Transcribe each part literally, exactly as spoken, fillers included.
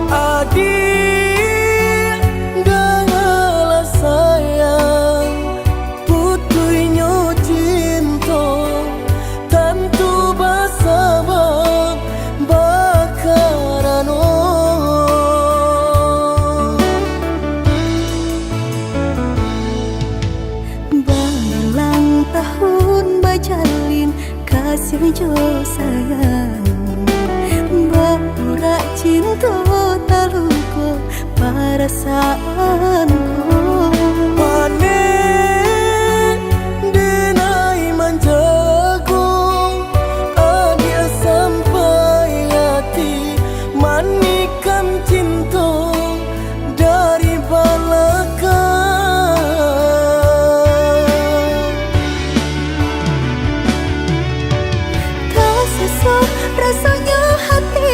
Adiak, dangalah sayang, putuihnyo cinto, tantu basabab bakarano. Babilang tahun bajalin, kasih jo sayang, baurak cinto taluko parasaanku. Panek denai manjago, adiak sampai ati manikam cinto dari balakang. Tasaso rasonyo hati,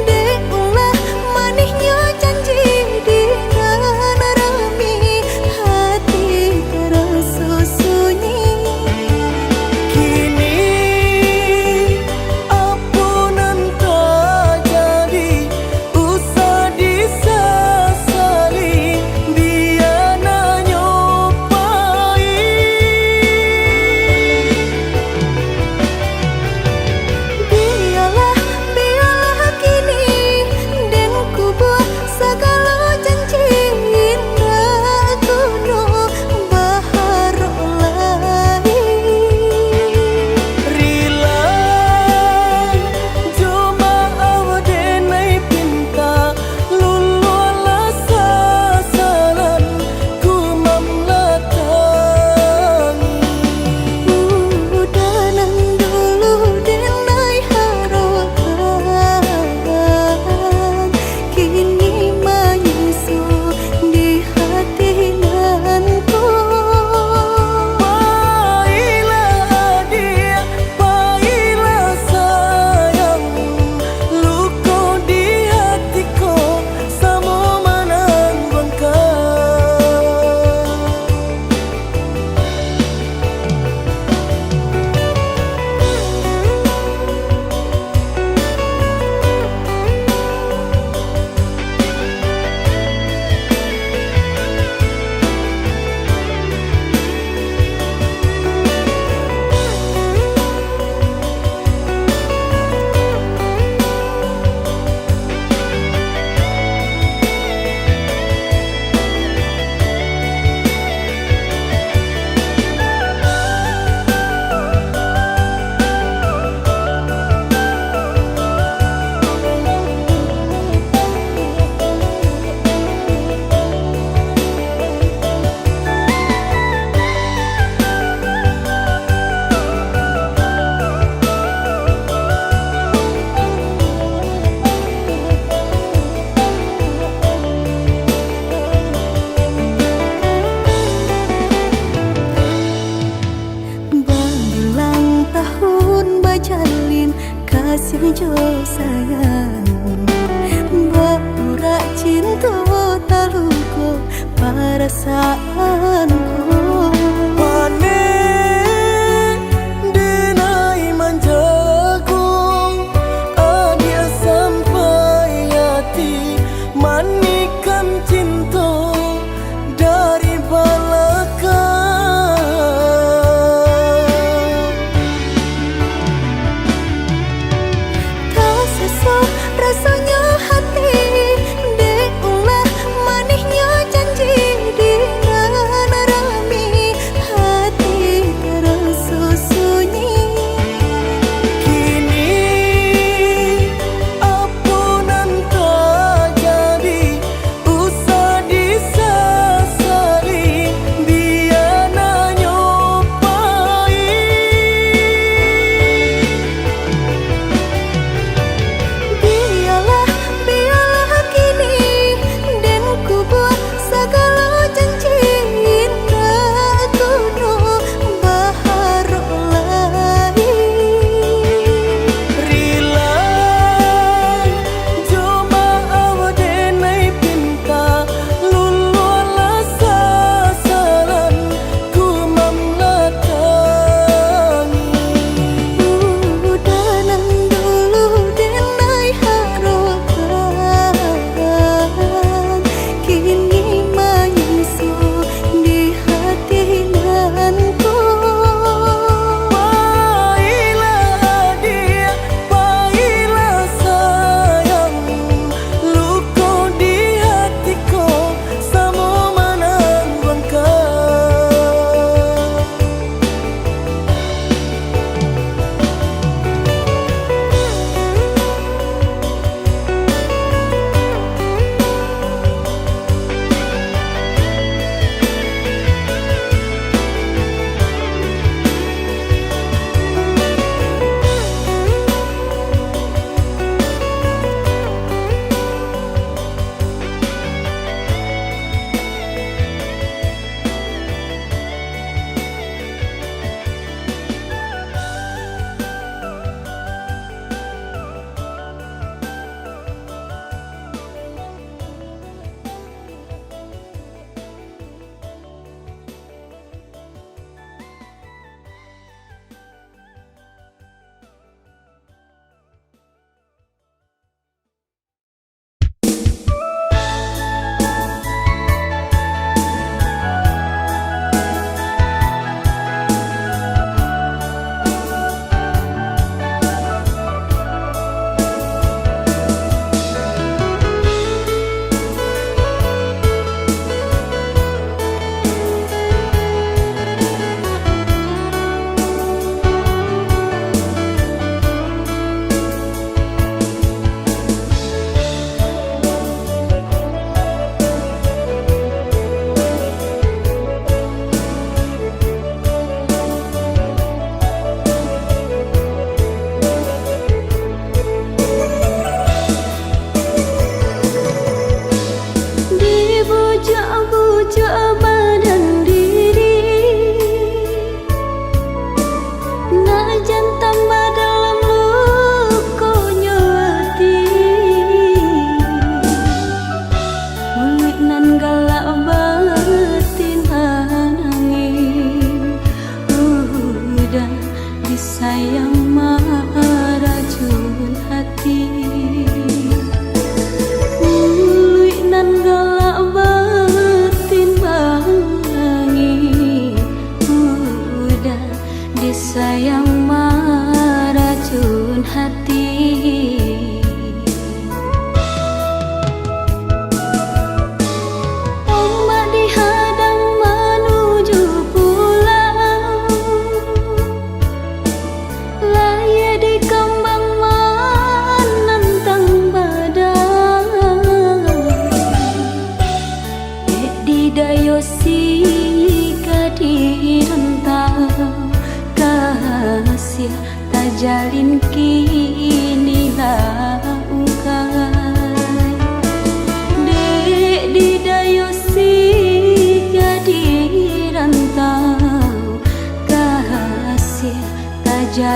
dek ulah manihnyo janji di nan rami, hati taraso sunyi. Kini apo nan tajadi, usah disasali, bia nanyo pahik. Bialah, bialah kini den kubua sagalo janji, indak kuno baharok lai. Rila jo maaf denai pinta, luluahlah sasalan ku mamalatangi. Udah nan dulu denai harokan, kini manyiso di hati nan ko. Pailah adiak, pailah sayang, luko di hati ko samo manang bangkai. Babilang tahun bajalin, kasih jo sayang, baurak cinto taluko parasaanku. Panek denai manjago, adiak sampai ati manikam cinto dari balakang. Tasaso rasonyo hati, dek ulah manihnyo janji di nan rami, hati taraso sunyi. Kini apo nan tajadi, usah disasali, bia nanyo pahik. Bialah,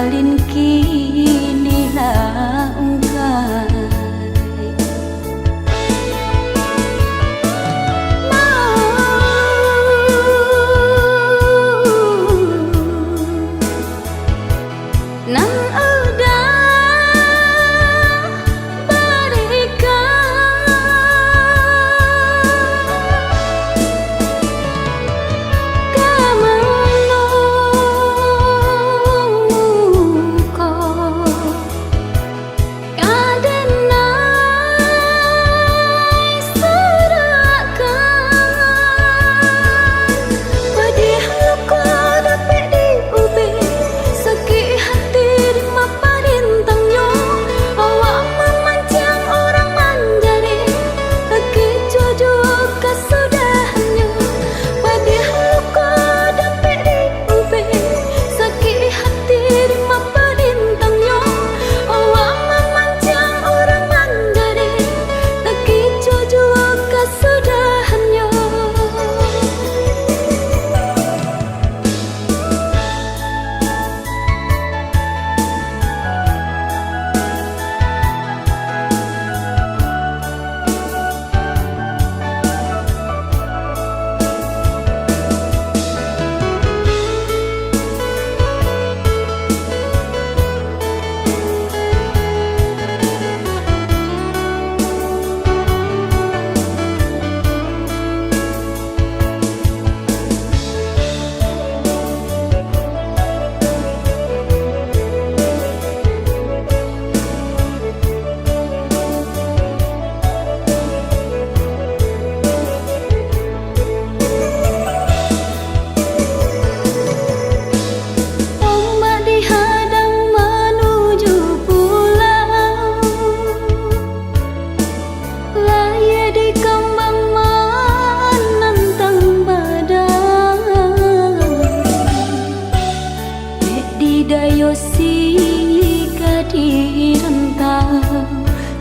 Jalin kini lah ungkai. Nan udah barikan ka mano ko. Ka denai surahkan. Padiah luko dapek diubek, sakik hati di maparintangnyo. Awak mamanciang urang manjarek, takicuah juo kasudahannyo. Padiah luko dapek diubek, sakik hati di maparintangnyo. Awak mamanciang urang manjarek, takicuah juo kasudahannyo. Ombak di hadang manuju pulau, layia di kambang manantang badai. Dek di dayo si gadih rantau,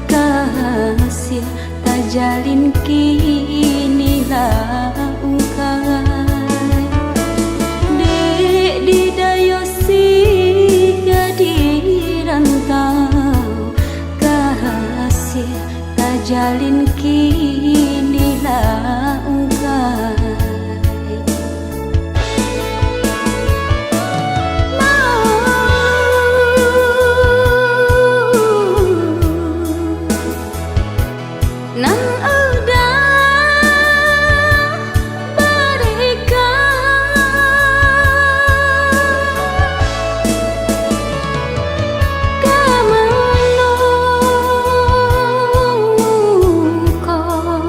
kasiah tajalin kini lah ungkai. Dek di dayo si gadih rantau, kasiah tajalin kini lah ungkai. Nan udah barikan ka mano ko.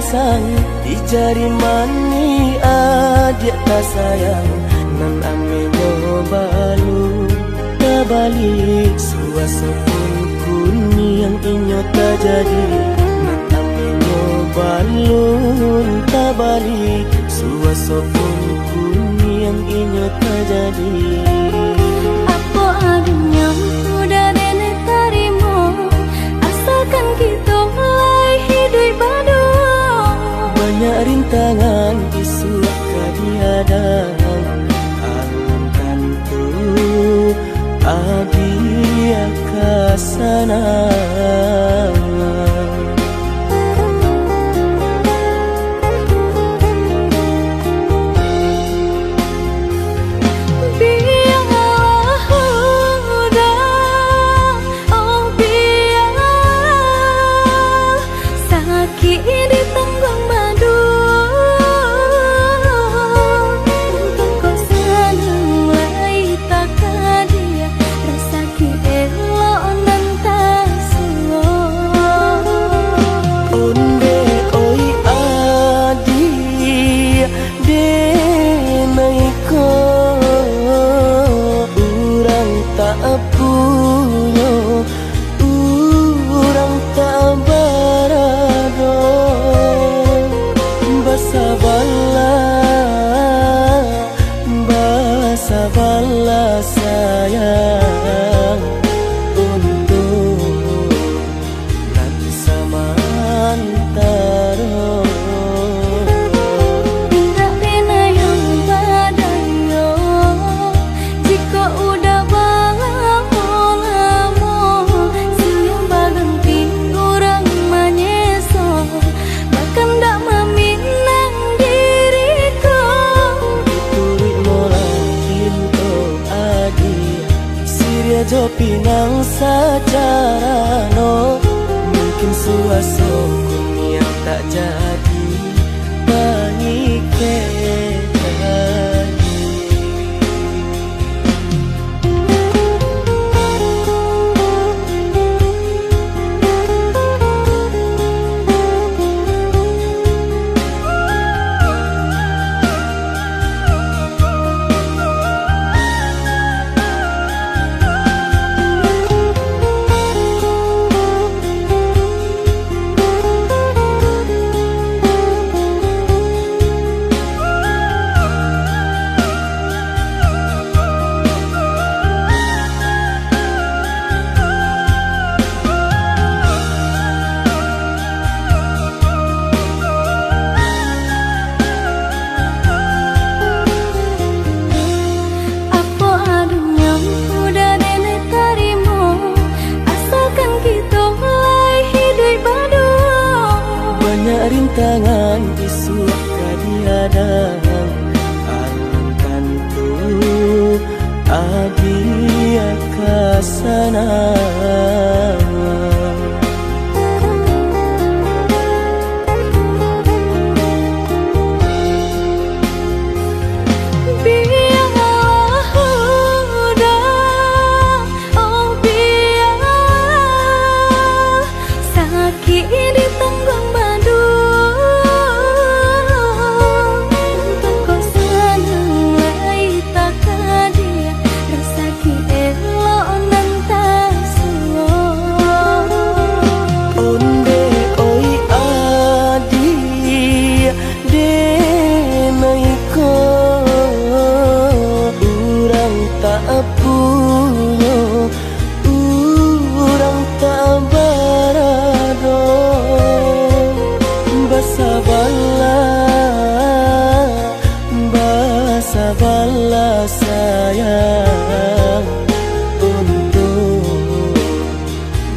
Sang di jari manih adiak tasayang, nan ameh nyo balun tabali. Suaso pun kuniang inyo tajadi, nan ameh nyo balun tabali. Suaso pun kuniang inyo tajadi. Apo adonyo udah denai tarimo, asalkan kito lai hiduik baduo. Banyak rintangan isuak ka dihadang, alun tantu adiak ka sanang. Bialah udah, oh bialah, sakik di tangguang baduo. Untuang ko sanang lai takadiak, rasaki elok nan tasuo. Ondeh oi adiak, denai ko urang tak punyo, urang tak barado. Basabalah, basabalah sayang, untuak nan samantaro. Indak pernah yang badayo, jikok udah balamo-lamo, siang baganti urang manyeso, bakandak maminang diri ko. Dituruik molah pinto adi, siriah jo pinang sacarano, mungkin suaso kuniang tak jadi pangikek lagi. Apo adonyo udah denai tarimo, asalkan kito lai hiduik baduo. Banyak rintangan isuak ka dihadang, alun tantu adiak ka sanang. Bialah udah, oh bialah, sakik di tangguang baduo. Untuang ko sanang lai takadiak, rasaki elok nan tasuo. Ondeh oi adiak, denai ko urang tak punyo, urang tak barado. Basabalah, basabalah sayang, untuak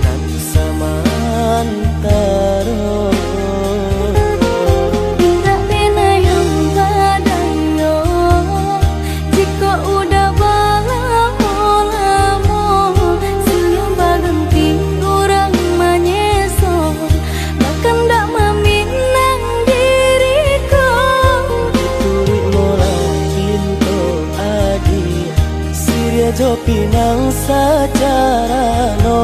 nan samantaro. Indak pernah yang badayo, jikok udah balamo-lamo, siang baganti urang manyeso, bakandak maminang diri ko. Dituruik molah pinto adiak, siriah jo pinang sacarano,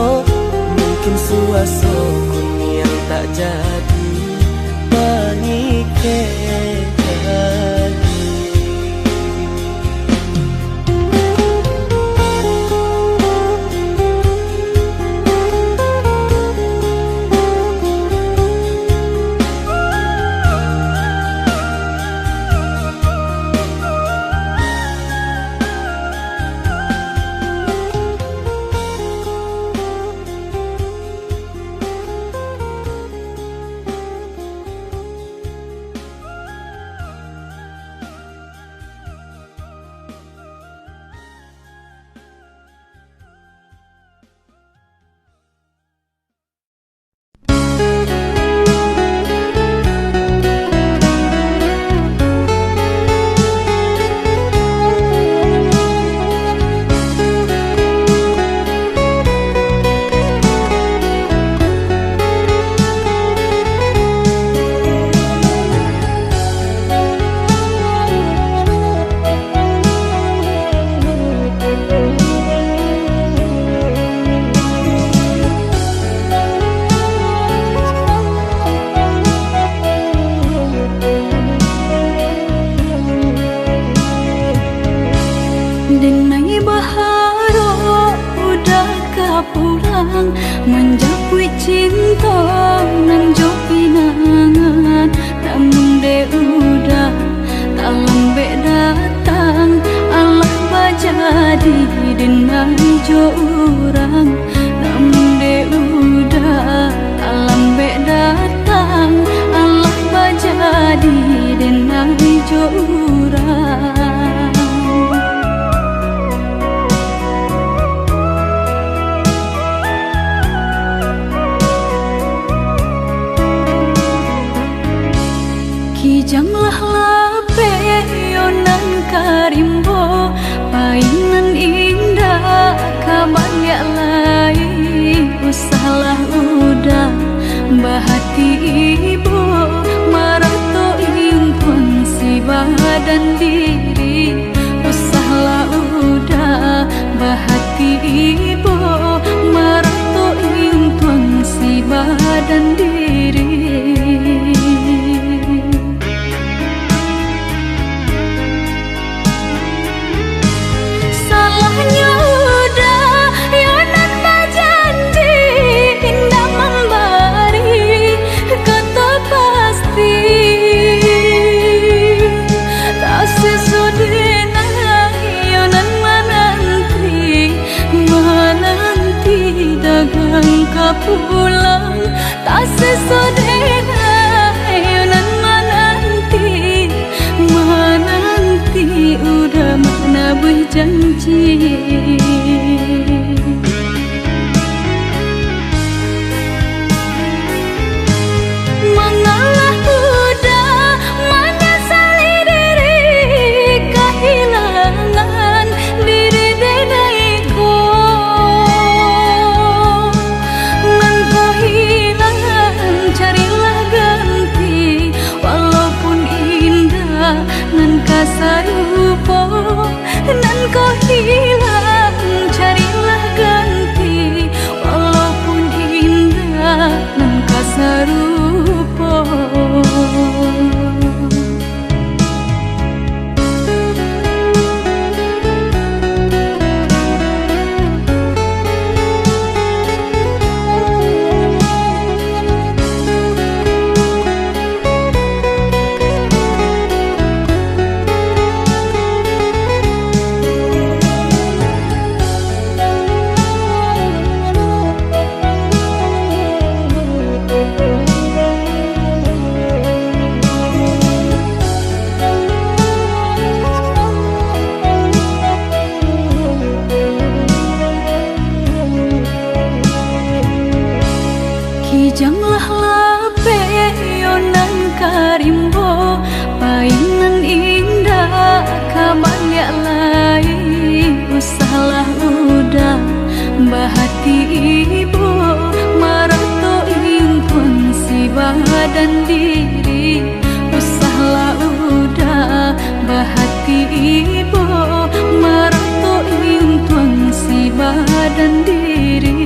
mungkin suaso kuniang tak jadi pangikek kek jadi. Denai baharok Uda ka pulang, manjapuik cinto nan jo pinangan. Namun dek Uda talambek datang, alah bajadi denai jo urang. Namun dek Uda talambek datang, alah bajadi denai jo urang. Kijanglah lapeh yo nan ka rimbo, pai nan indak ka baliak lai. Usahlah Uda bahati ibo, marato intuang si badan diri. Usahlah Uda bahati ibo, marato intuang si badan diri. Salahnyo Uda yo nan bajanji, indak mambari kato pasti. Taseso denai yo nan mananti, mananti dagang ka pulang. Taseso denai yo nan mananti, mananti Uda manabuih janji. Mangalah Uda manyasali diri kahilangan diri denai ko. Nan ko hilang, carilah ganti, walaupun indak nan ka sarupo. Nan ko hilang, carilah ganti, walaupun indak nan ka sarupo. Kijanglah lapeh yo nan ka rimbo, pai nan indak ka baliak lai. Usahlah Uda bahati ibo, marato intuang si badan diri. Usahlah Uda bahati ibo, marato intuang si badan diri.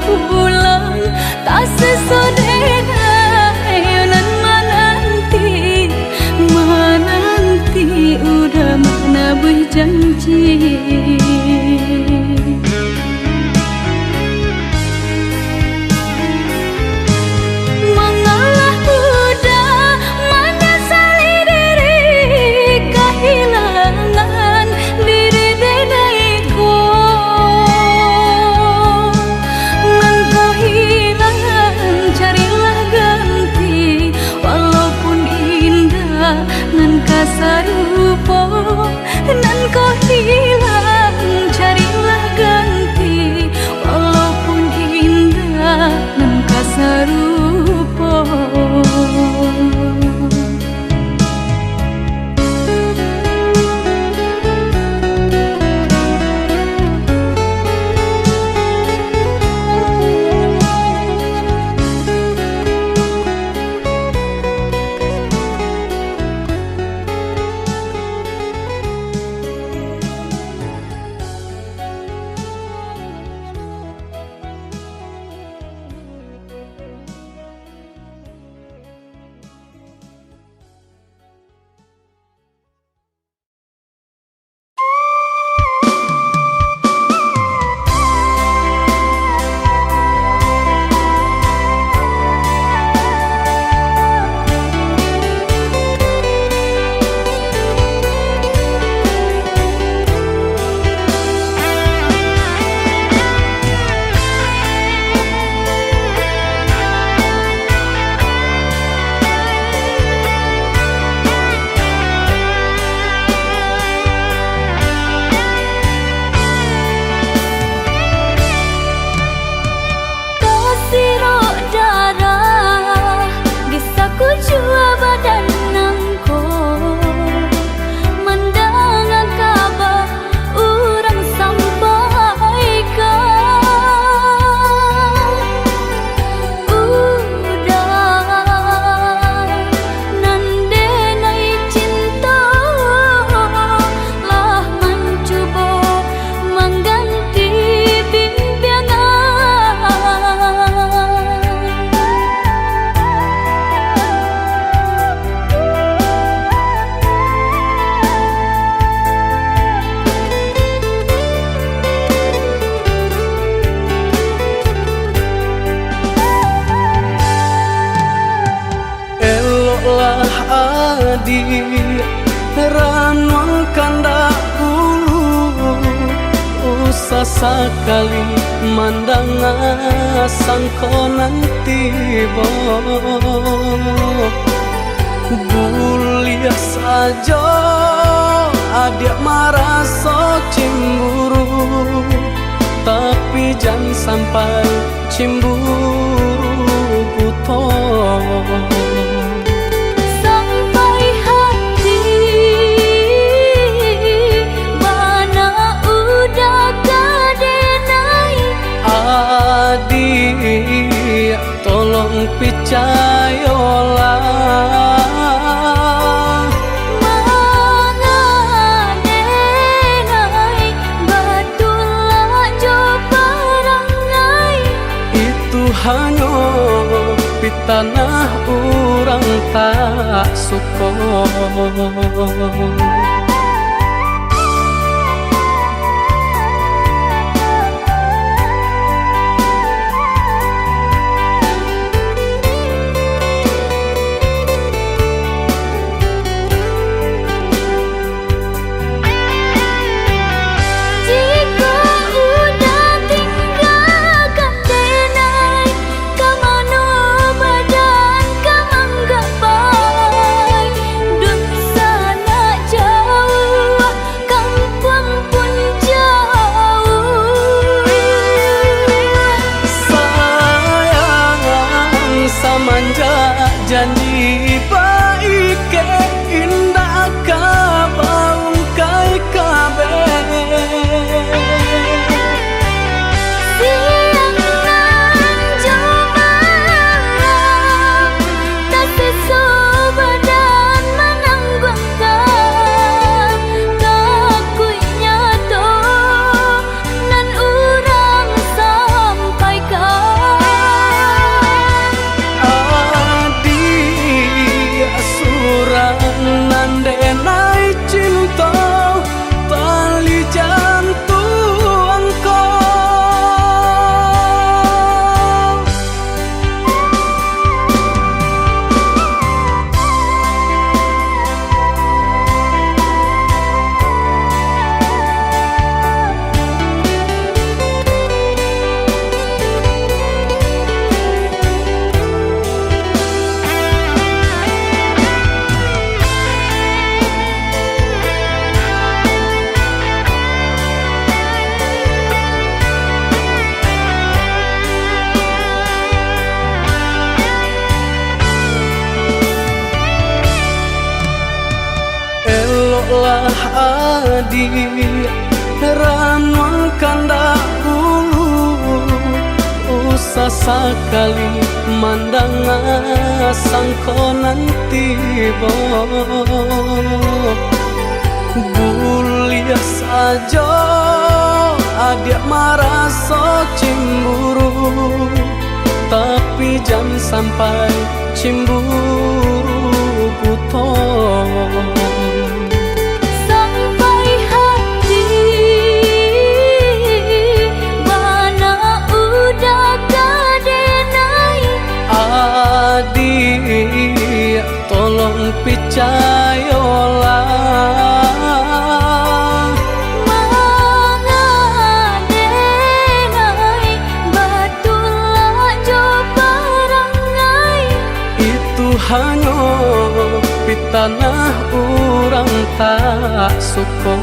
pulang, tak sesuai dengan nan mananti, mananti udah manabuih janji. Mangalah udah manyasali diri, kahilangan diri denai ko. Nan ko hilang, carilah ganti, walaupun indak nan ka sarupo. Nan ko hilang, carilah ganti, walaupun indak nan ka sarupo. Tasirok darah di sakujua badan nangko, mandanga kaba urang sampaikan. Udah nan denai cinto lah mancubo mangganti bimbiangan. Eloklah adiak, ranuang kandak bulu, usah sakali mandanga sangko nan tibo. Buliah sajo adiak maraso cimburu, tapi jan sampai cimburu buto. Sampai hati bana udah ka denai. Adiak, tolong picayolah. Manga denai batulak jo parangai. Itu hanyo pitanah urang tak suko. Jikok udah tinggakan denai, ka mano badan ka manggapai? Dunsanak jauah, kampuang pun jauah. Sayang, samanjak janji baikek, indak ka baungkai kabeh. Siang nan jo malam, taseso badan manangguangkan. Takuiknyo tu nan urang sampaikan. Lah adiak ranuang kandak ulu, usah sakali mandanga sangko nan tibo. Buliah sajo adiak maraso cimburu, tapi jan sampai cimburu buto. Sampai hati bana udah ka denai. Adiak, tolong picayolah. Manga denai batulak jo parangai. Itu hanyo pitanah urang tak suko.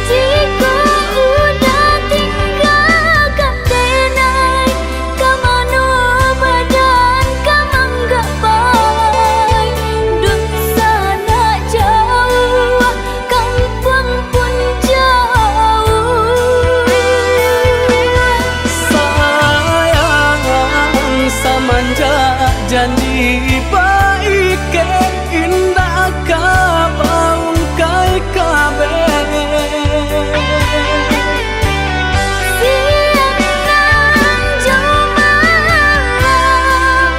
Jikok udah tinggakan denai, ka mano badan ka manggapai? Dunsanak jauah, kampuang pun jauah. Sayang, samanjak janji baikek, indak ka baungkai kabeh. Siang nan jo malam,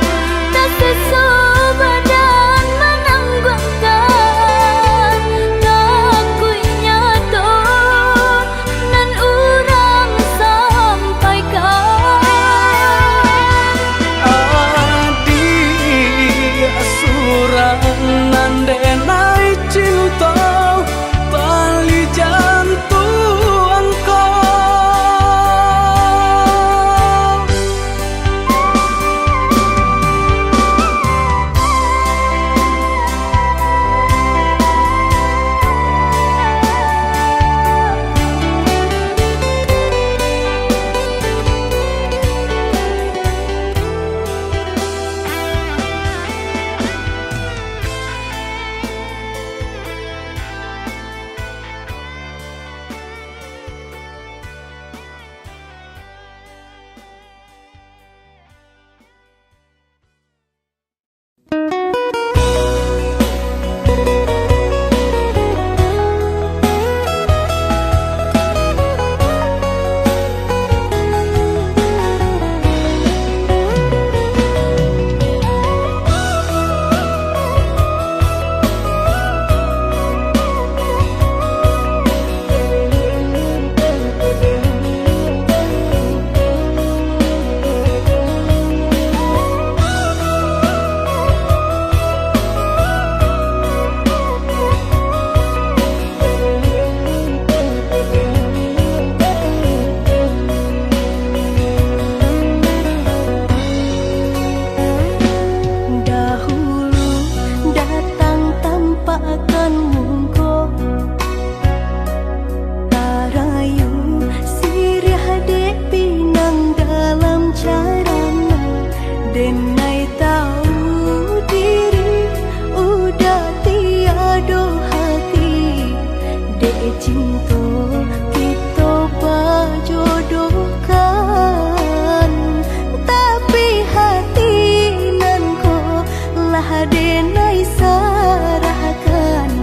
taseso badan manangguangkan. Takuiknyo tu nan urang sampaikan. Adiak surang nan denai cinto, tali jantuang ko. Dahulu datang tampakkan muko, tarayu siriah dek pinang dalam carana. Denai tahu diri, udah tiado hati, dek cinto kito pajodohkan. Tapi hati nan ko lah denai sarahkan,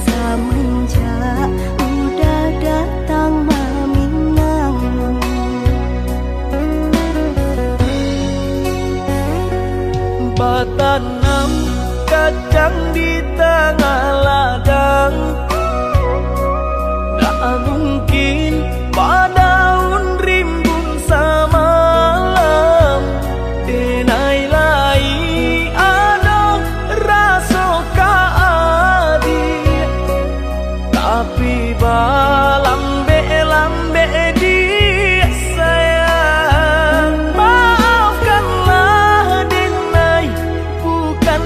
samanjak udah datang maminang. Batanam kacang di tangah ladang, ndak mungkin badaun rimbun samalam. Denai lai ado raso ka adiak, tapi balambek-lambek diak sayang. Maafkanlah denai, bukan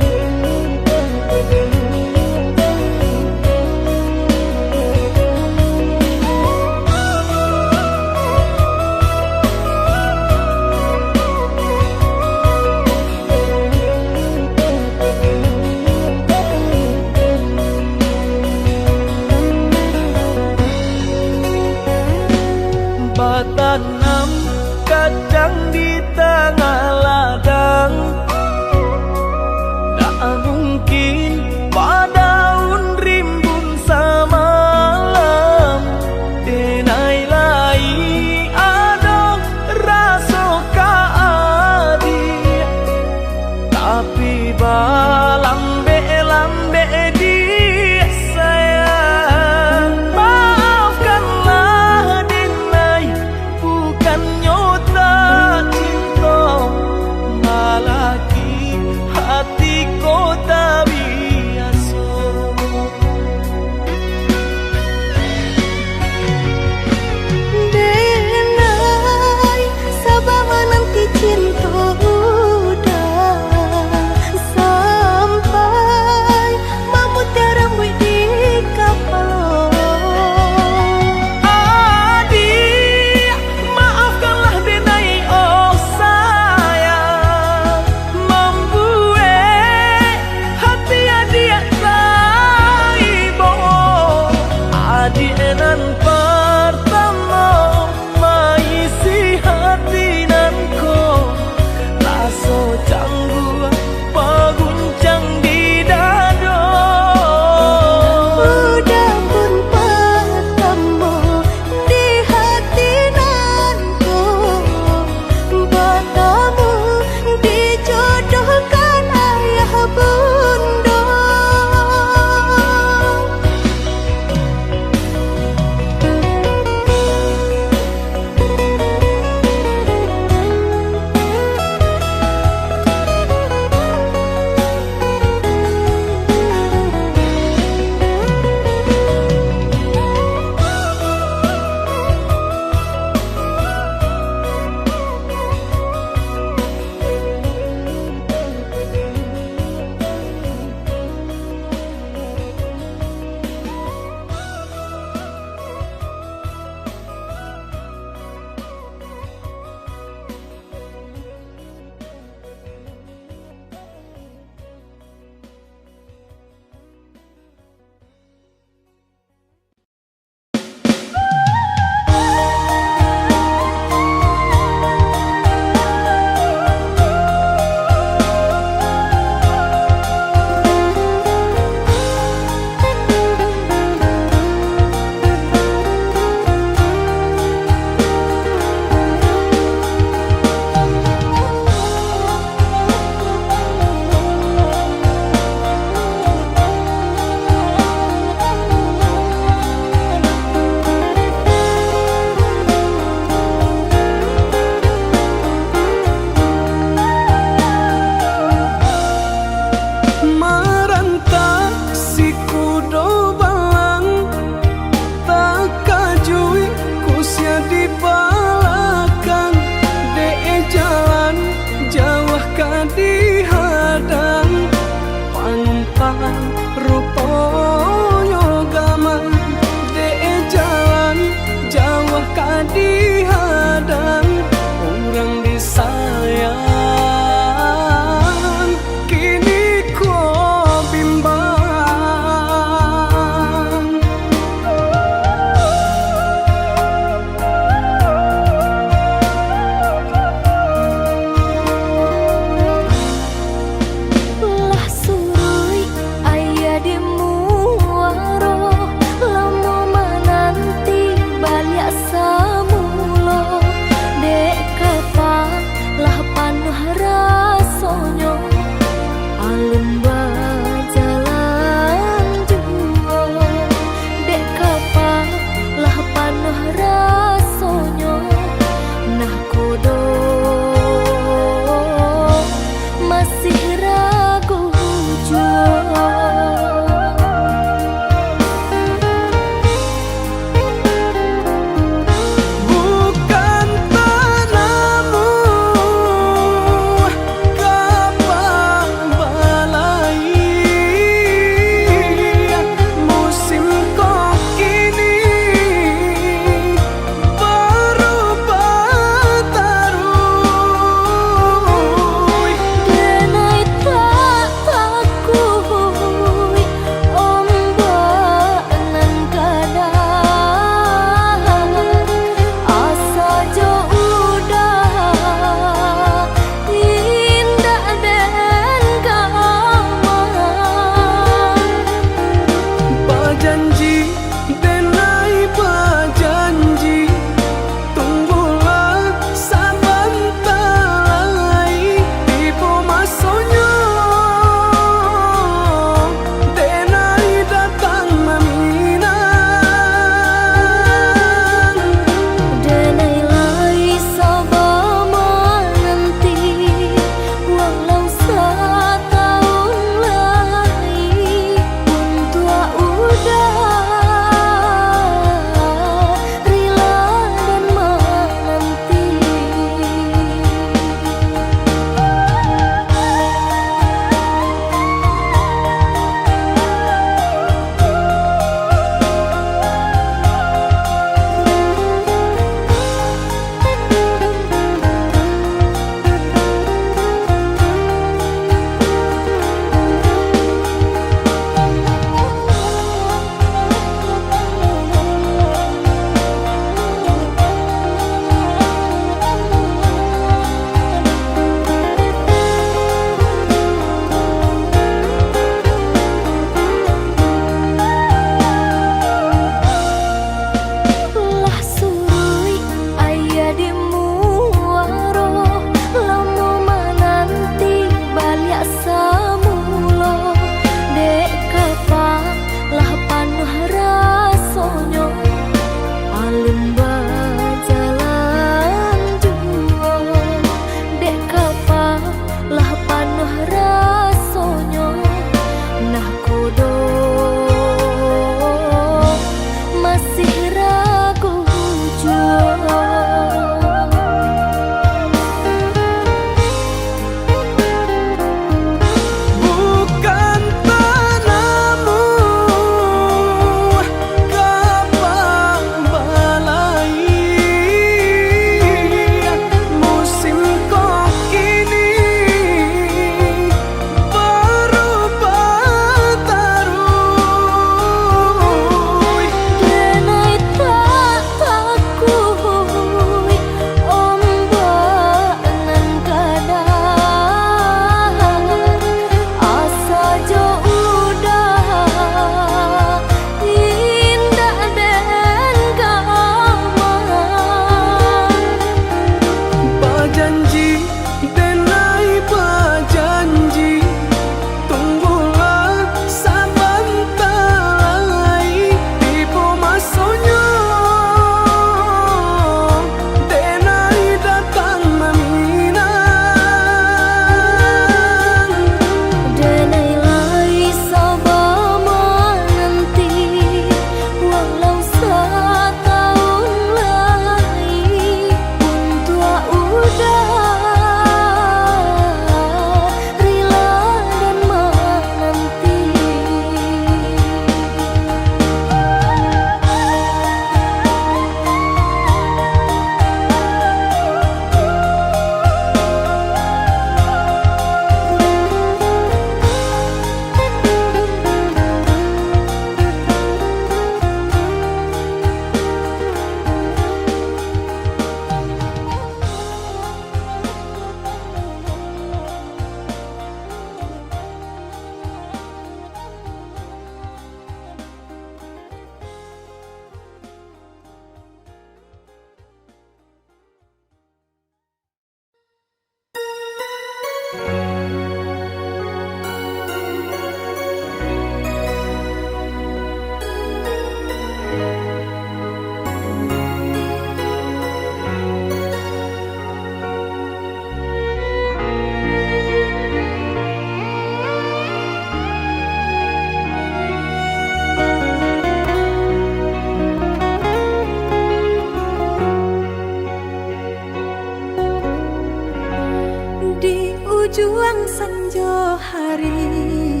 Di ujuang sanjo hari,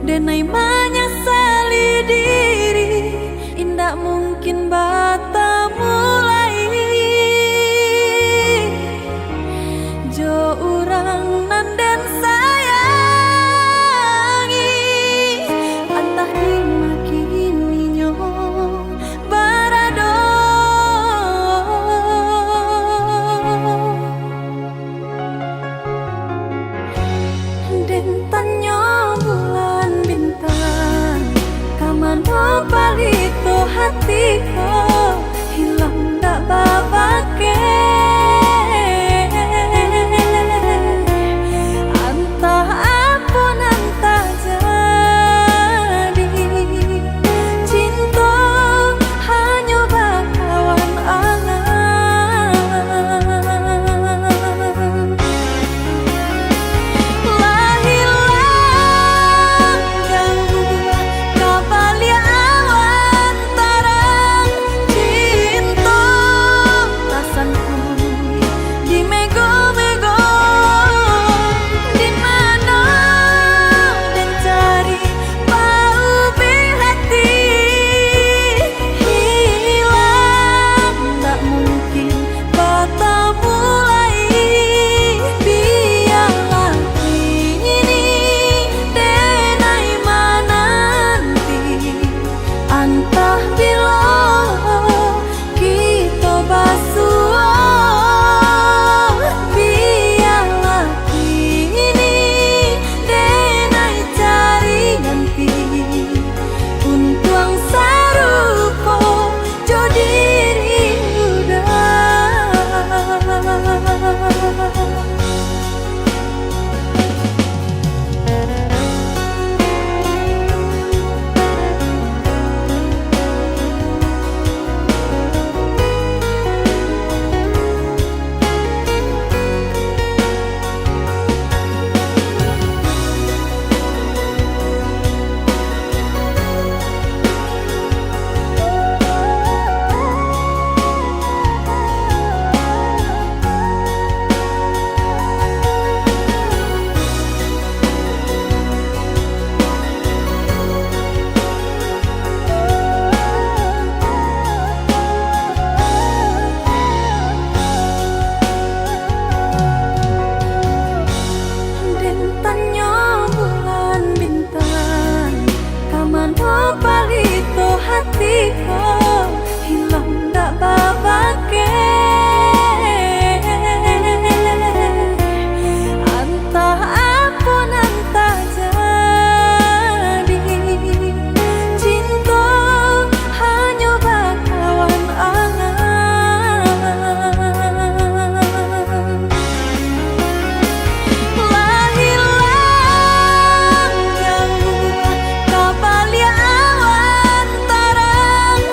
denai manyasali diri, indak mungkin batamu lai jo urang nan den sayangi, antah di ma kini nyo barado. Den tanyo bulan bintang, ka mano palito hati ko, hilang dak babakeh. Antah apo nan tajadi, cinto hanyo bakawan angan. Lah hilang jauah ka baliak awan tarang, cinto tasangkuik di mego-mego. Di mano den cari paubik hati, hilang dak mungkin batamu lai. Bialah kini denai mananti, antah bilo kito basuo. Bialah kini denai cari ganti, untuang sarupo jo diri uda. Den tanyo bulan bintang, ka mano palito hati ko, hilang dak babakeh. Antah apo nan tajadi, cinto hanyo bakawan angan. Lah hilang jauah ka baliak awan tarang,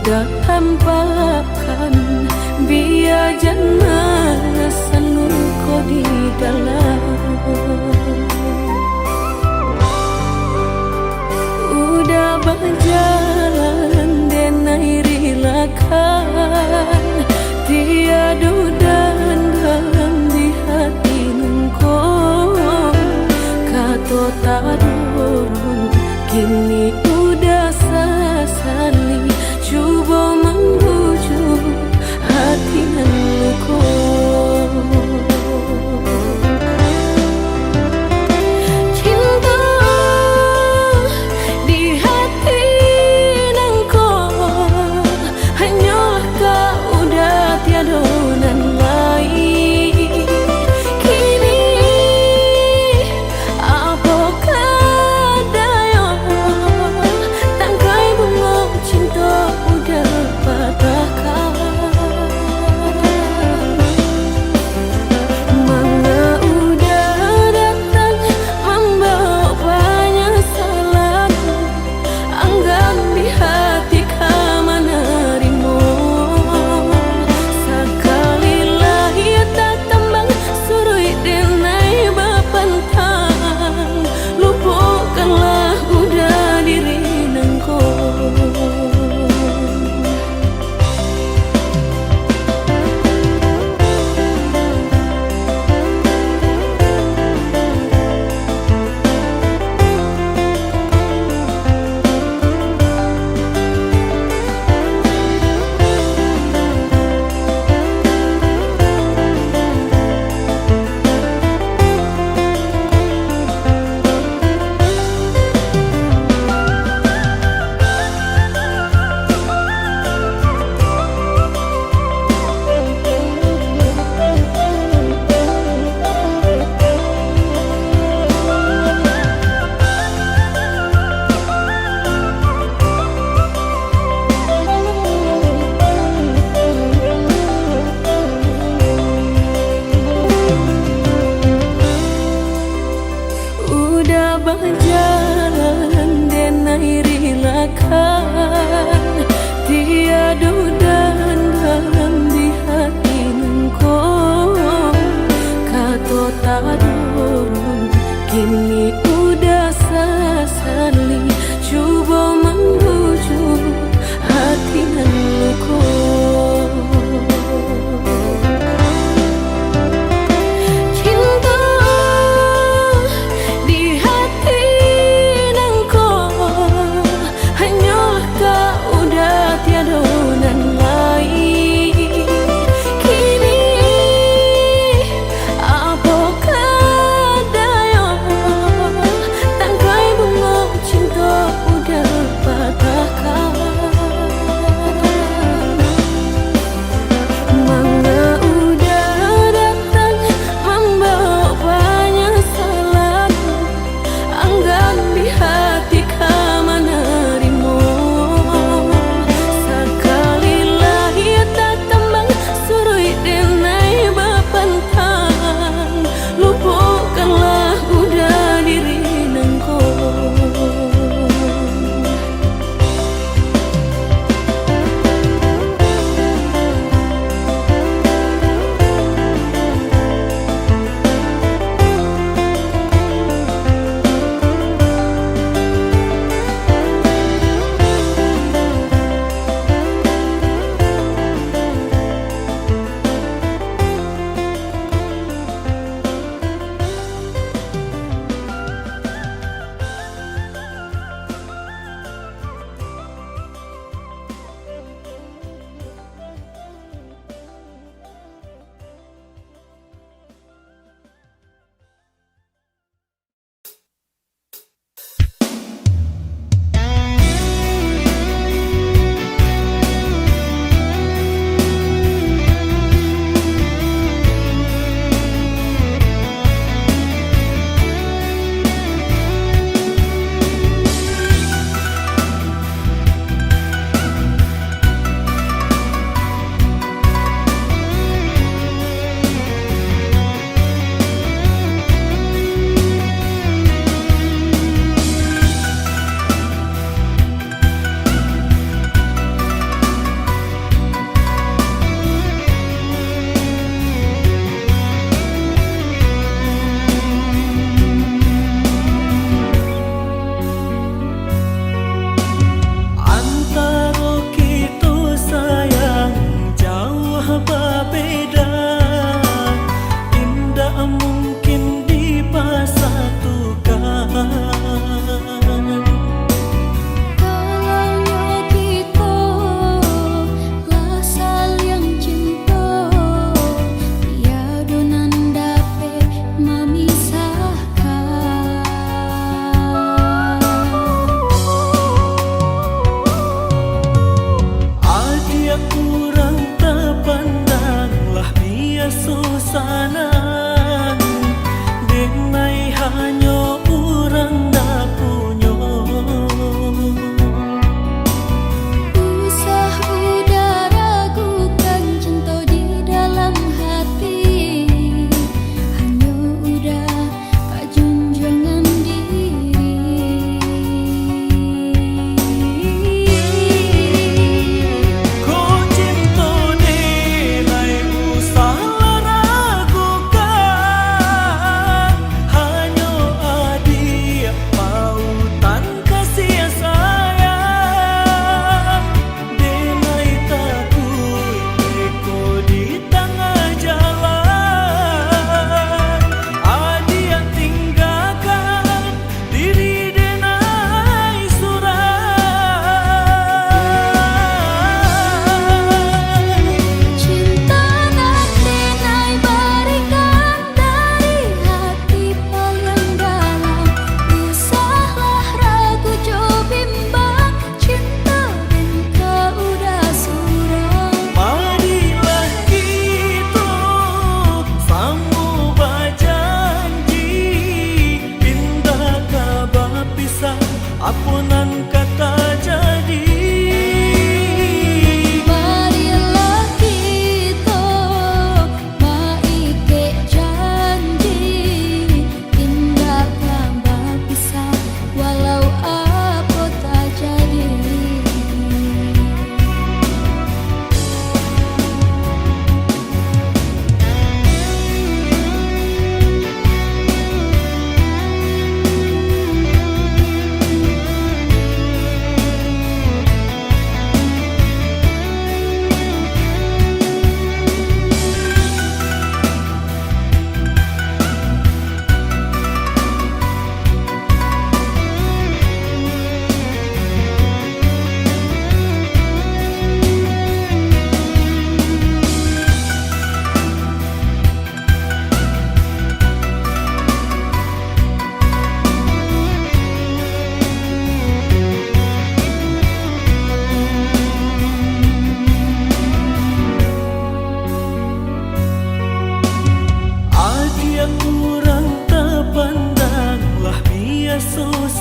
Tahampakan, bia jan marasan luko di dalam. Udah bajalan denai rilakan, tiado dandang di hati nangko. Kato tadorong, kini udah sasali, cubo mambujuak hati nan luko. Cinto di hati nangko, hanyolah kau, udah tiado nan lain. Kini apokoh dayo, tangkai bungo cinto udah patahkan. Manga udah datang mambawa panyasalan, anggan di hati ka manarimo. Sakali lai tatambang suruik denai bapantang, lupokanlah udah diri nangko. Udah bajalan denai rilakan, tiado dandang di hati nangko. Kato tadorong, kini udah sasali, cubo mambujuak hati nan luko. Cinto di hati nangko, hanyolah kau, udah tiado nan lain. Kini apokoh dayo, tangkai bungo cinto udah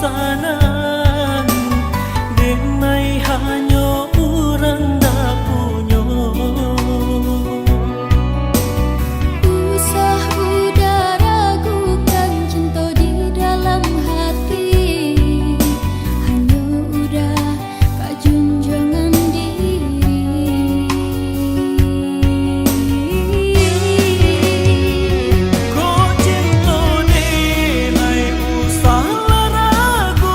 Tanang, denai hanyo urang dak punyo. Usah udah ragukan cinto di dalam hati, hanyo udah ka junjuangan diri. Kok cinto denai usah lah ragu,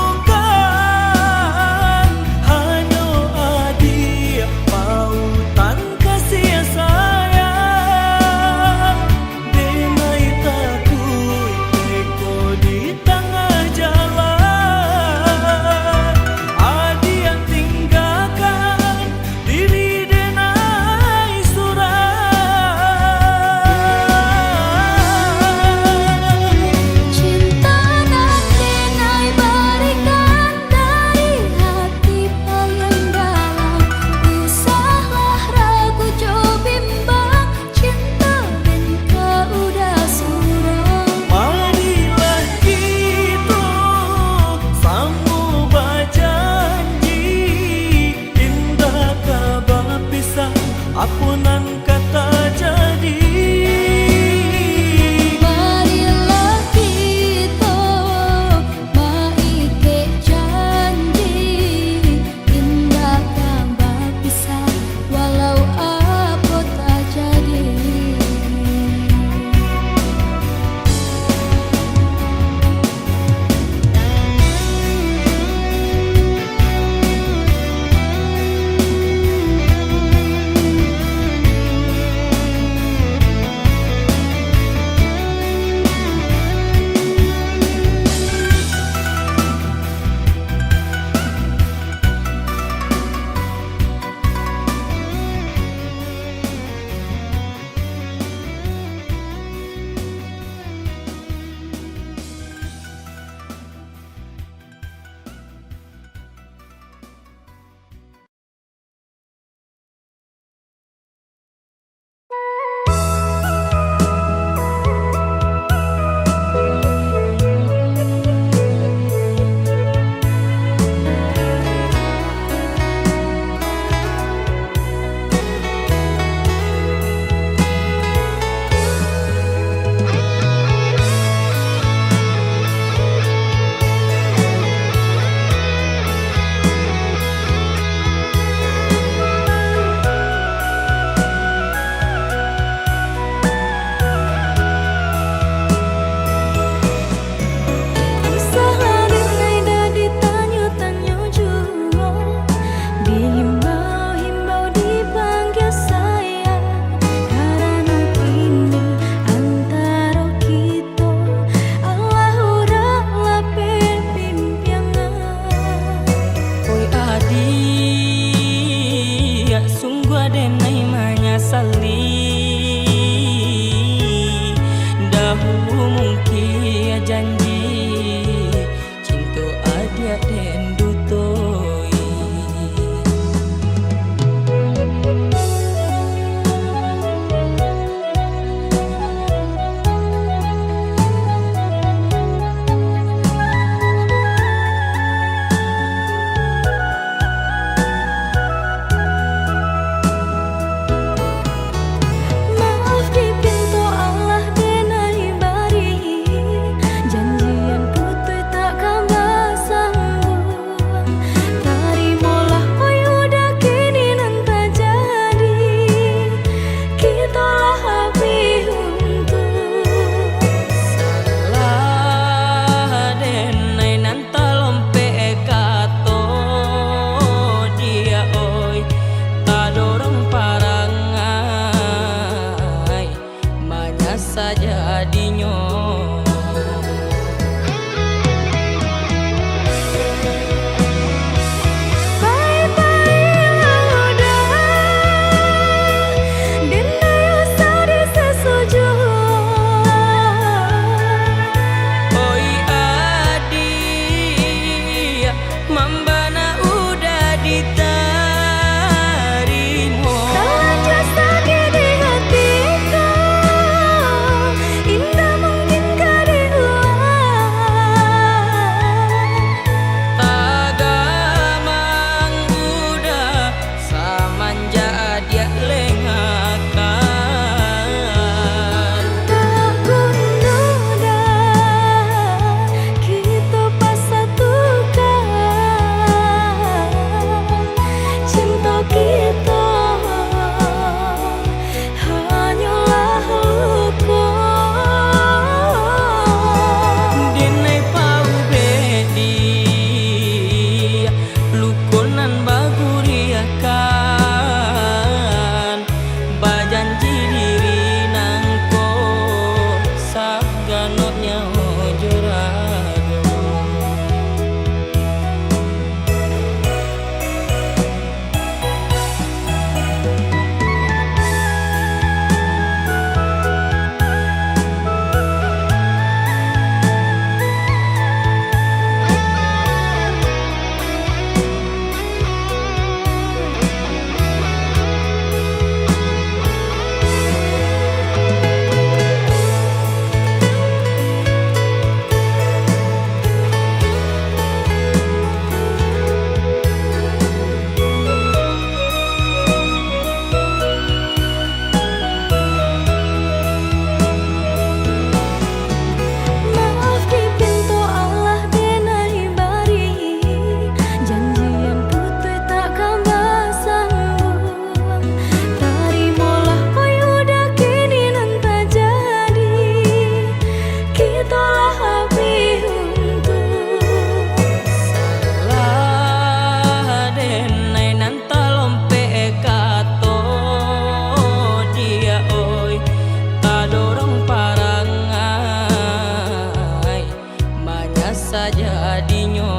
sajadinyo.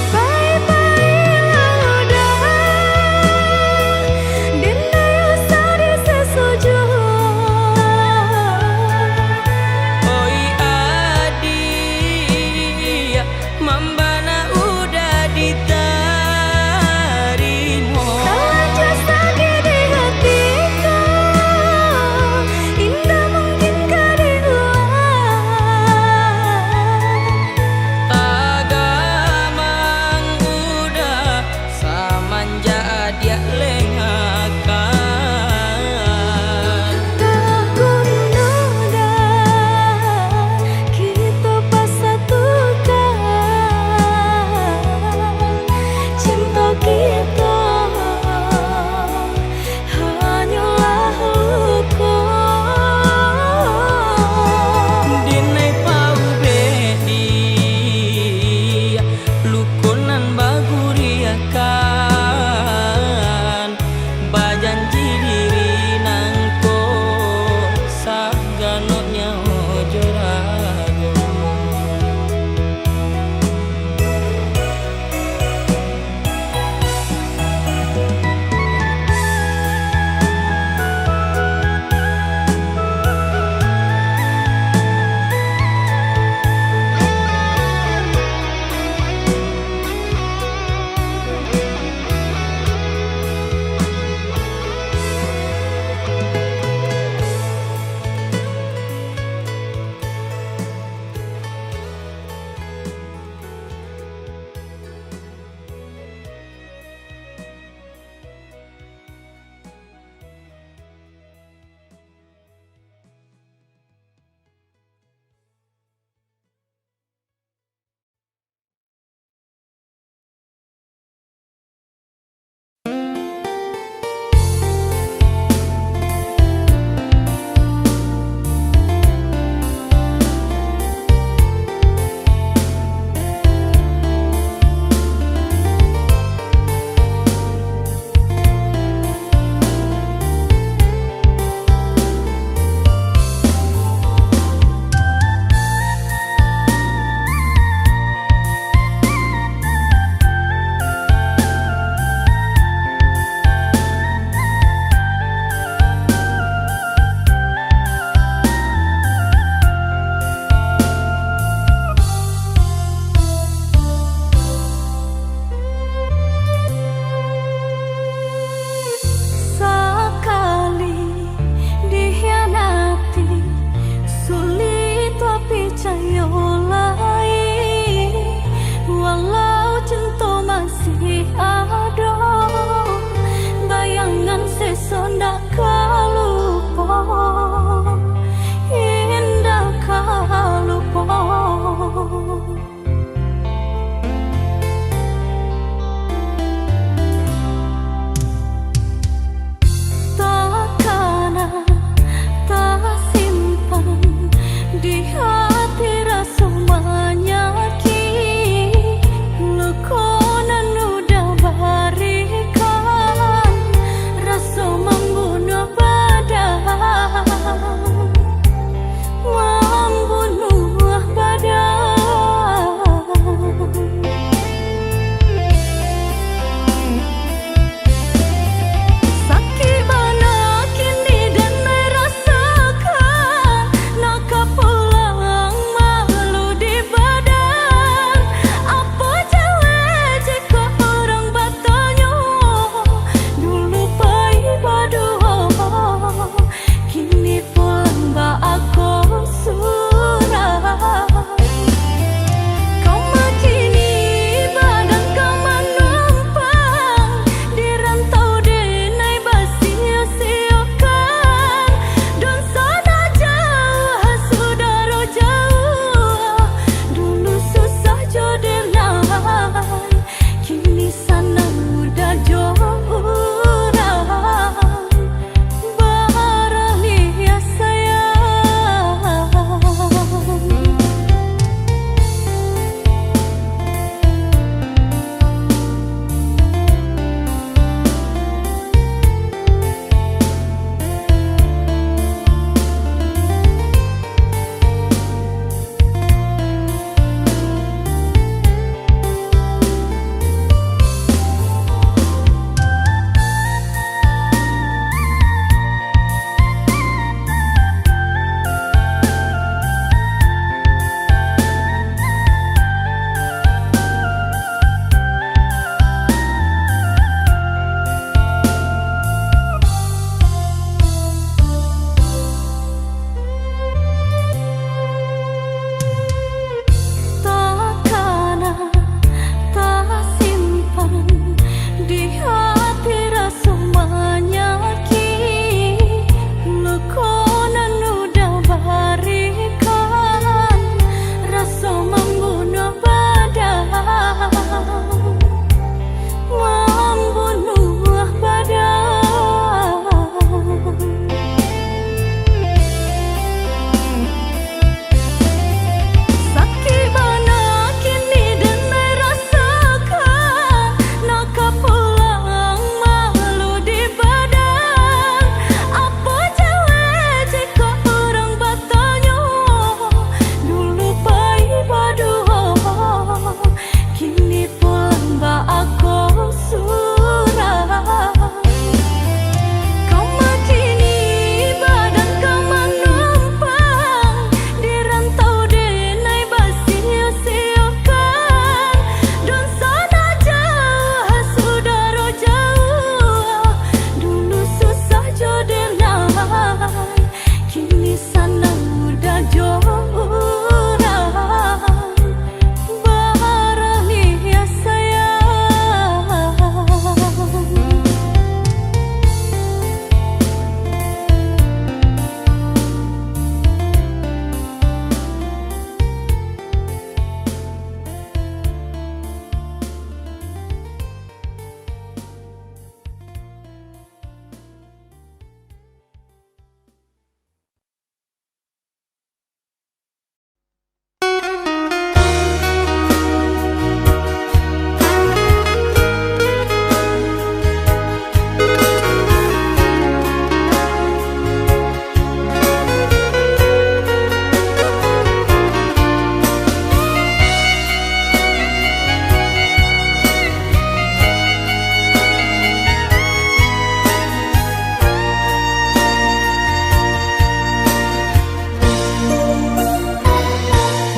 Pai-pai lah udah, den dek usah disesujuah. Oi adiak, mambana udah ditarimo. Talanjua sakik di hati ko, indak mungkin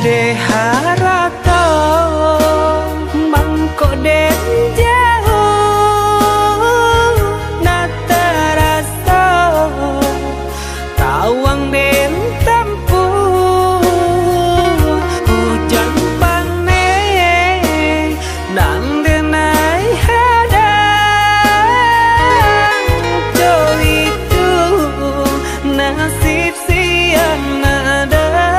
Eh, harato mangko den jauah, nak taraso tawang den tampuah. Ujan paneh nan den ai hadang, jo itu nasib siang nak dagang.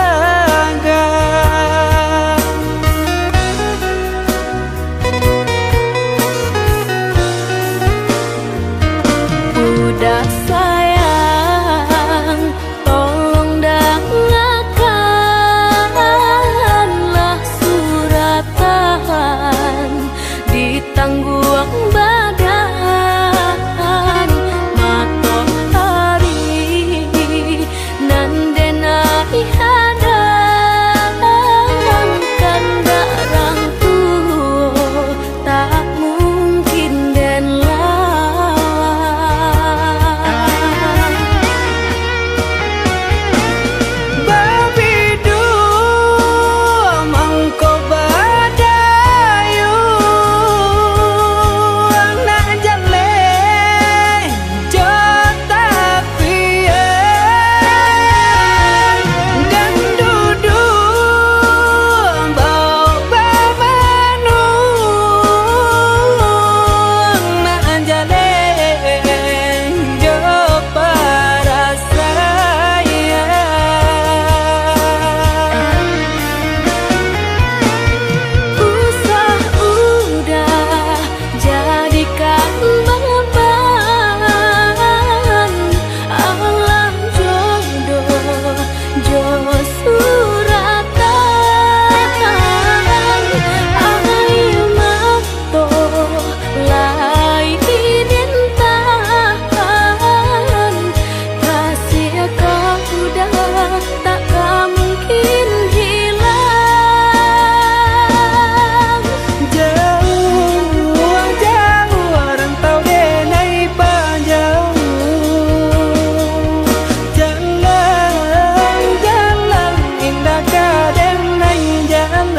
Udah sayang, tolong dangakanlah suratan, ditangguang badan. Matoari nan den ai hadang, kandak rang tuo tak mungkin den lawan. Babiduah mangko badayuang, nak jaleh jo tapian, dan duduak baok bamanuang, nak jaleh jo parasaian. Usah udah jadikan baban, alah jodoh jo suratan. Air mato lai den tahan, kasih ka udah tak ka mungkin hilang. Jauah, jauah rantau den ai pajauah, jalan, jalan indak ka den ai jalan.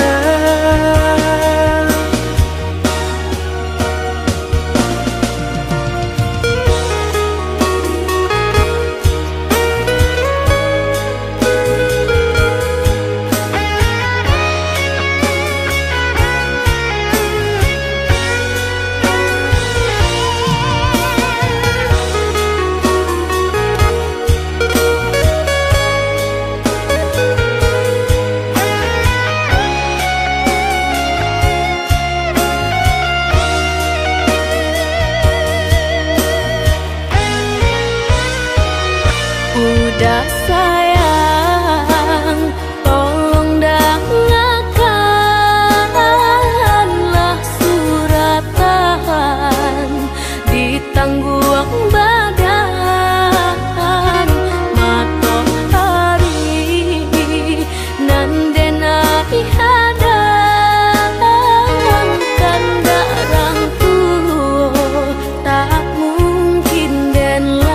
Udah sayang, tolong dangakanlah suratan, ditangguang badan. Matoari nan den ai hadang, kandak rang tuo tak mungkin den lawan.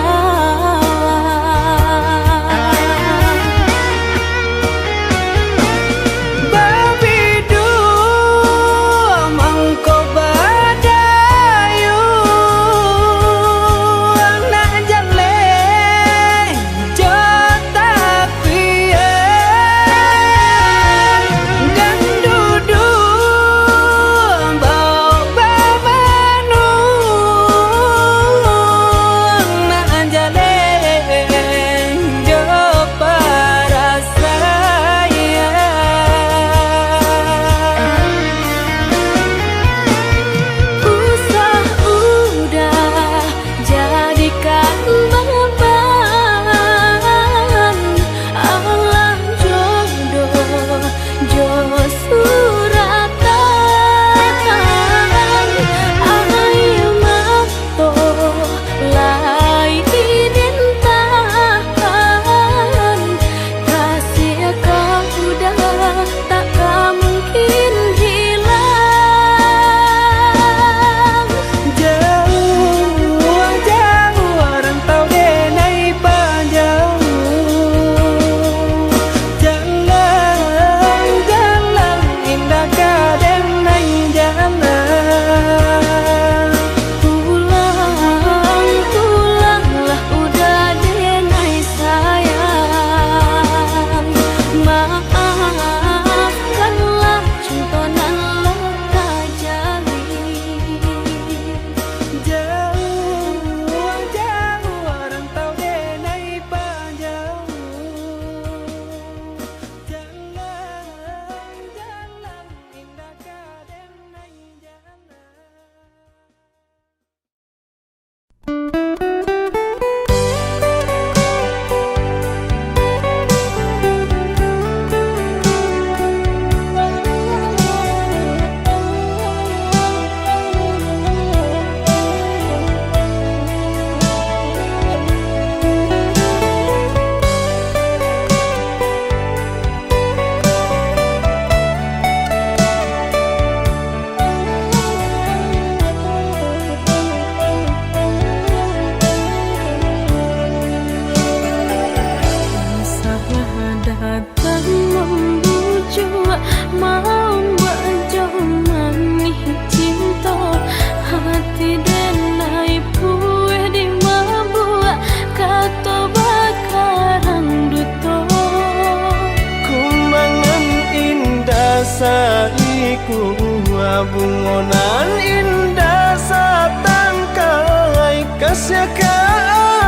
Bungo nan indah satangkai, kasiah ka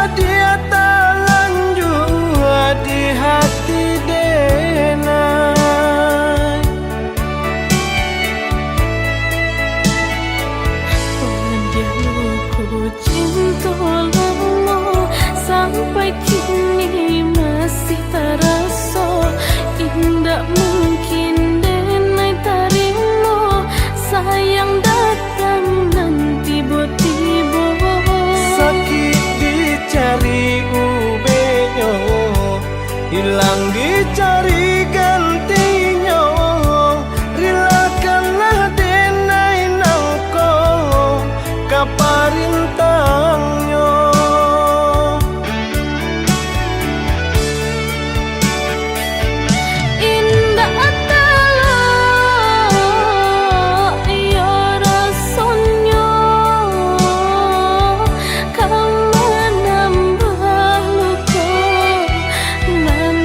adiak talanjua di hati denai. Padiah lo ko cinto lamo, sampai kini masih taraso. Indak mungkin denai tarimo, sayang datang nan tibo-tibo. Sakik dicari ubehnyo, ilang dicari gantinyo. Rilakanlah denai nangko ka parintahnyo. Indak talok iyo rasonyo, ka manambah luko nan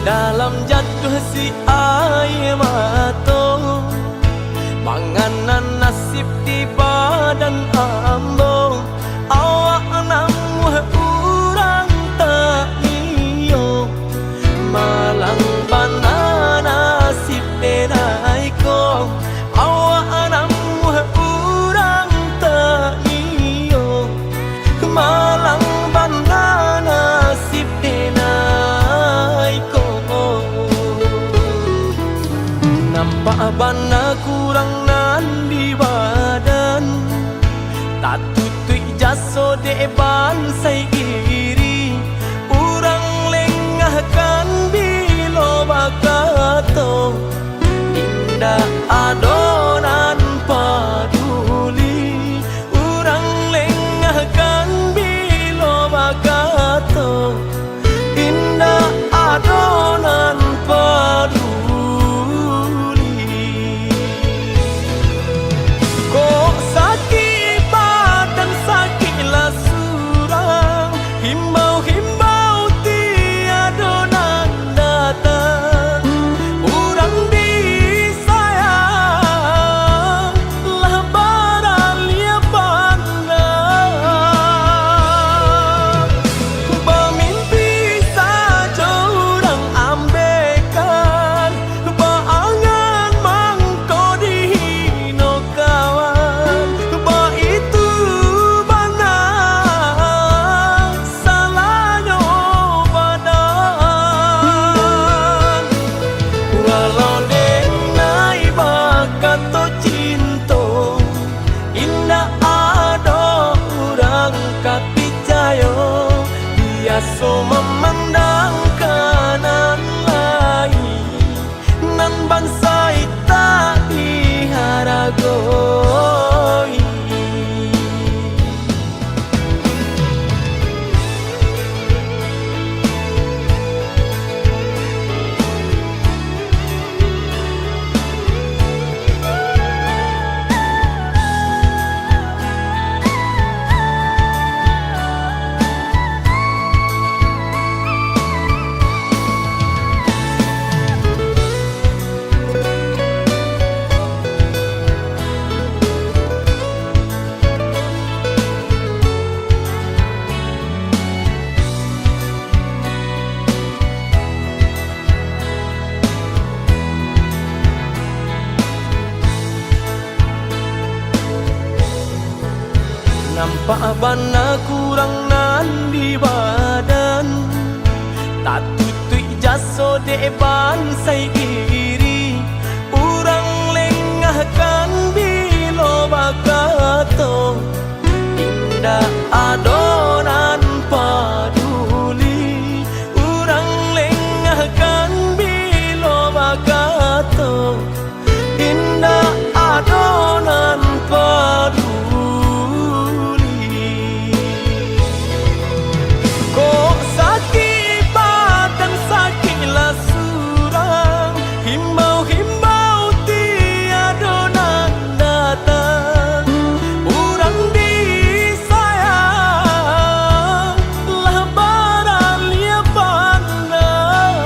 Dalam jatuah si aia mato, mangana nasib di badan ambo. Awak namuah urang tak iyo, malang bana nasib denai ko. Awak namuah urang tak iyo, malang bana nasib denai ko. Nampak bana kurang nan di badan, tatutuik jaso dek bansai iri. Urang lengahkan bilo bakato, indak ado nan paduli. Urang lengahkan bilo bakato, indak ado nan paduli. Kok sakik badan, sakiklah surang, himbau-himbau tiado nan datang. Urang disayang lah baraliah pandang. Bamimpi sajo urang ambekan, baangan mangko dihino kawan. Baitu bana salahnyo badan. Walau denai bakato cinto, indak ado urang ka picayo. Biaso mamandang ka nan lain, nan bansai tak diharagoi. Nampak bana kurang nan di badan, tatutuik jaso dek bansai iri. Urang lengahkan bilo bakato, indak ado nan paduli. Urang lengahkan bilo bakato, indak ado nan paduli. Kok sakik badan, sakiklah surang, himbau-himbau tiado nan datang. Urang disayang lah baraliah pandang.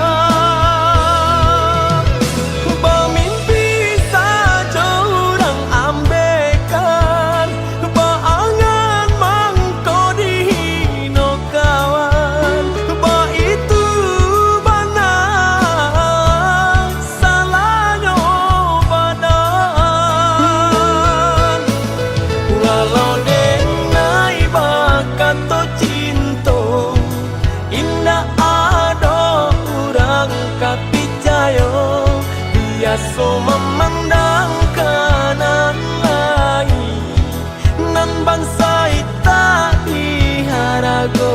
Bamimpi sajo urang ambekan, baangan mangko dihino kawan. Baitu bana salahnyo badan. Walau denai bakato cinto, indak ado urang ka picayo. Biaso mamandang ka nan lain, nan bansai tak diharagoi.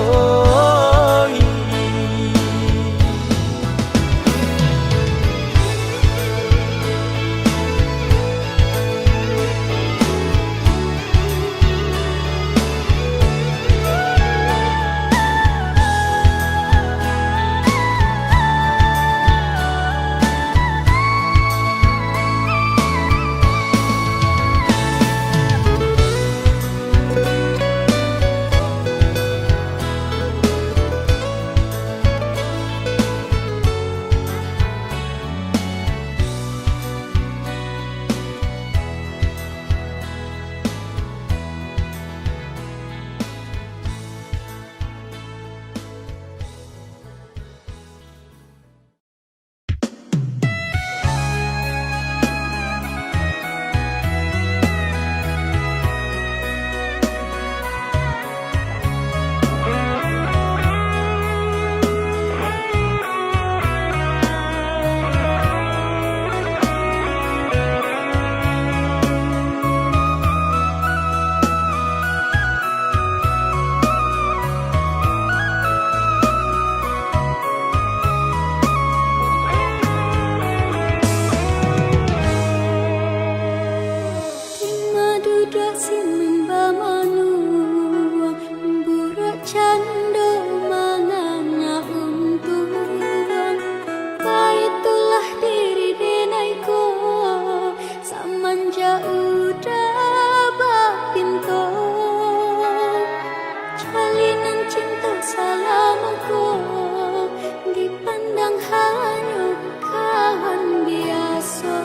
Salamku dipandang hanyo kawan biaso.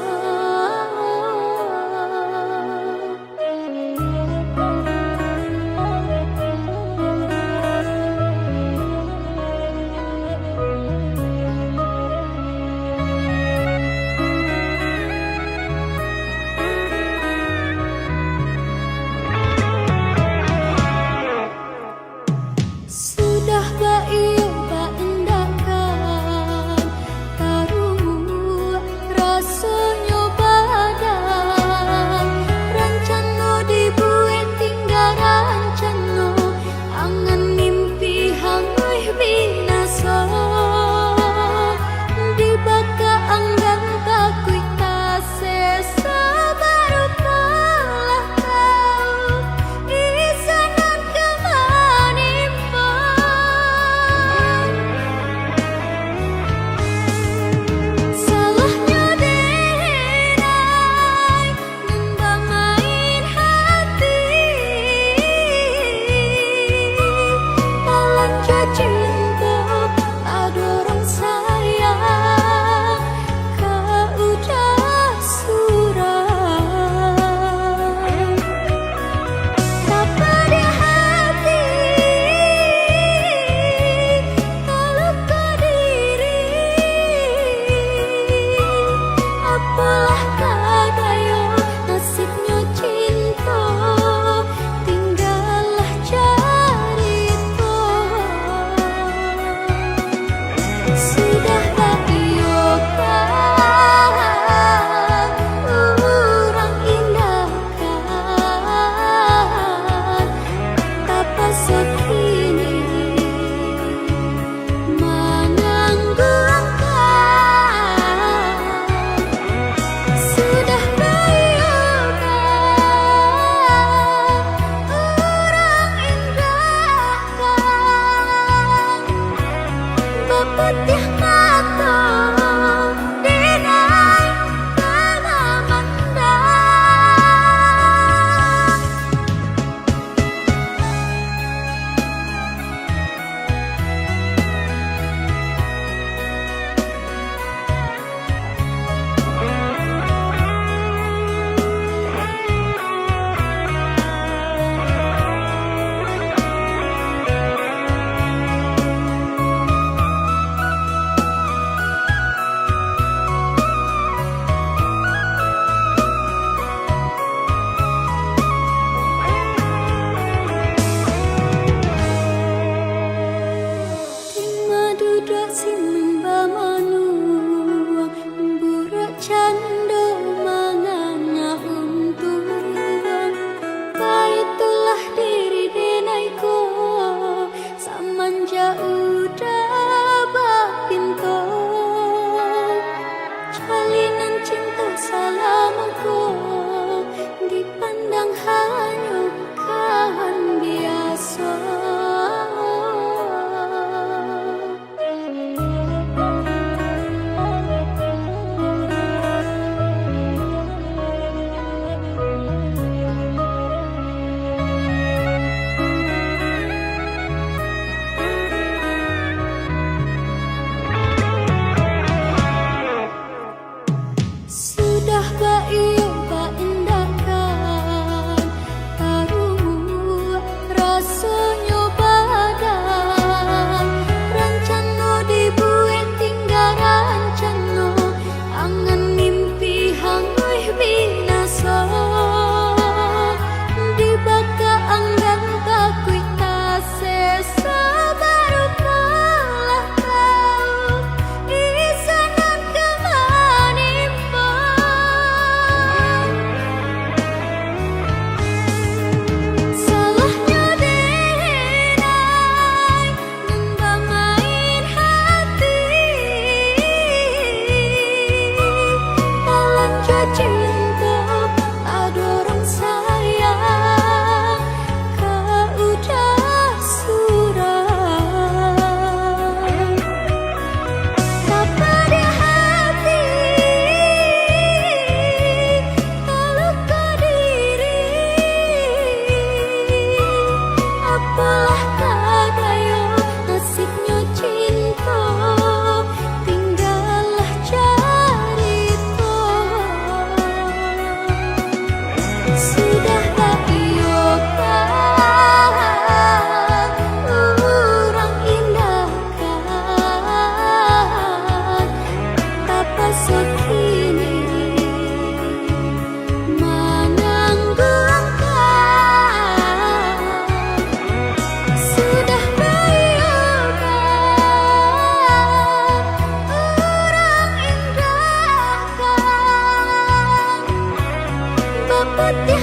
Sudah Putih